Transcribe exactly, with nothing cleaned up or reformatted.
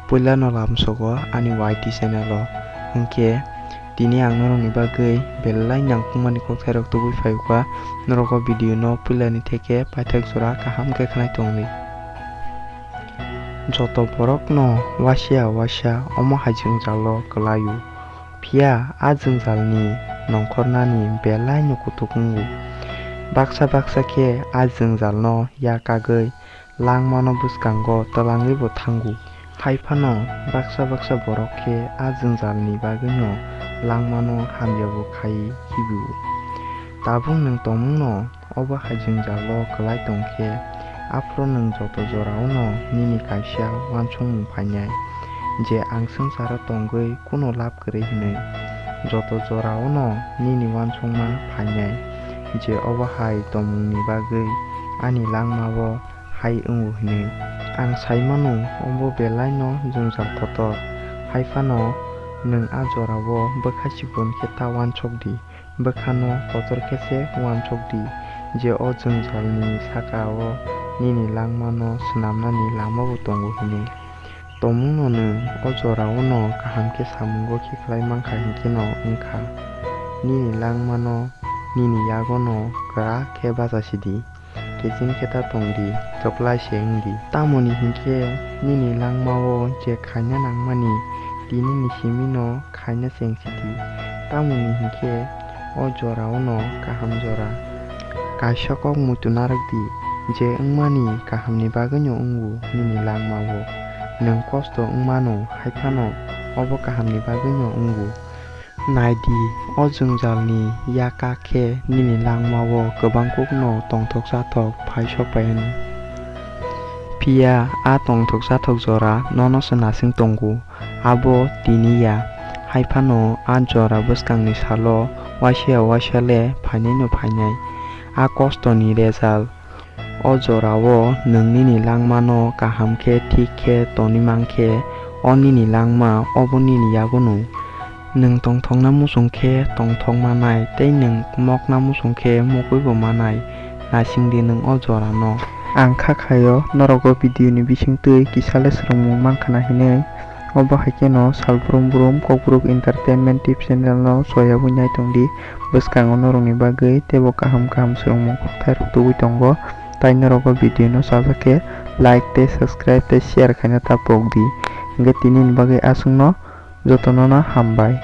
Puila no lamsogo ani Y T channel o. Hwnkhe tini ang norokni bagwi belai nangkukmani kokthairok tubui phaikha. Norok o video no puilani theke paithak jora kaham khe khwnai tongdi. Joto borok no wasia wasia omo hai jwngjal o kwlaio. Phiya a jwngjalni nongkhornani belai no kutuk wngo. Baksa baksa khe a jwngjalno yak kagwi langmano bwskango twlangwi bo thango. Hai phano baksa baksa borok khe a jwngjalni bagwino langmano hamya bo khaiwi khibi-o. Tabuk nwng tongmungno obo hai jwngjalo kwlai tong khe, aphuru nwng joto jorao'-no nini kaisa uansukmung phainai, je ang swngcharo tongwi kuno lab kwrwi hwnwi. Joto jorao'-no nini uansukma phainai, je obo hai tongmungni bagwi ani langma-o hai wngo hwnwi. Ang sai mano, obo belai'-no jwngjal kotor, hai phano nwng a jorao bwkha chibon khe ta uansuk di. Bwkhano kotor khe se uansuk di, je o jwngjalni saka-o nini langmano swnamnani lama bo tongo hwnwi. Tongmungno nwng o jorao'-no kaham khe samungo khiklai man kha hwn kheno wng kha. Nini langmano nini yagono kwrak khe bacha si di. Kiching khe ta tong di, choklai se wng di. Tamoni hinkhe nini langma-o je khaina nangmani, tinini simi'-no khaina cheng si di. Tamoni hinkhe o jora-o'-no kaham jora. Kaisa kok muitu narwk di, je wngmani kahamni bagwi'-no wngo nini langma-o. Nwng kosto wng mano, hai phano obo kahamni bagwi'-no wngo. Nai di, o jwngjalni yak khe nini langma-o kwbang kukno tongthok chathok phai sok pai anw. Phiya a tongthok chathok jora nono se naising tongo, abo tini ya. Hai phano a jora bwskangni salo waisa waisa le phainai'-no phainai. A kostoni result. O jora-o nwng nini langmano kaham khe thik khe tonwi man khe, o nini langma obo nini yago'-no. Nwng tongthokna muchung khe tongthok manai tei nwng mokna muchung khe mokwibo manai. Naising di nwng o jorano. Ang kha khaio norok o video ni bisingtwi kisa le swrwngmung man khwna hinwi. Obo hai kheno sal brum brum Kokborok Entertainment Tip Channel no soyabwi nai tong di. Bwskango norokni bagwi teibo kaham kaham swrwngmung kokthairok tubui tongo. Tai norok o video no sajak khe like tei subscribe tei share khaina ta pok di. Hwnkhe tini ni bagwi aswkno jotono no hambai.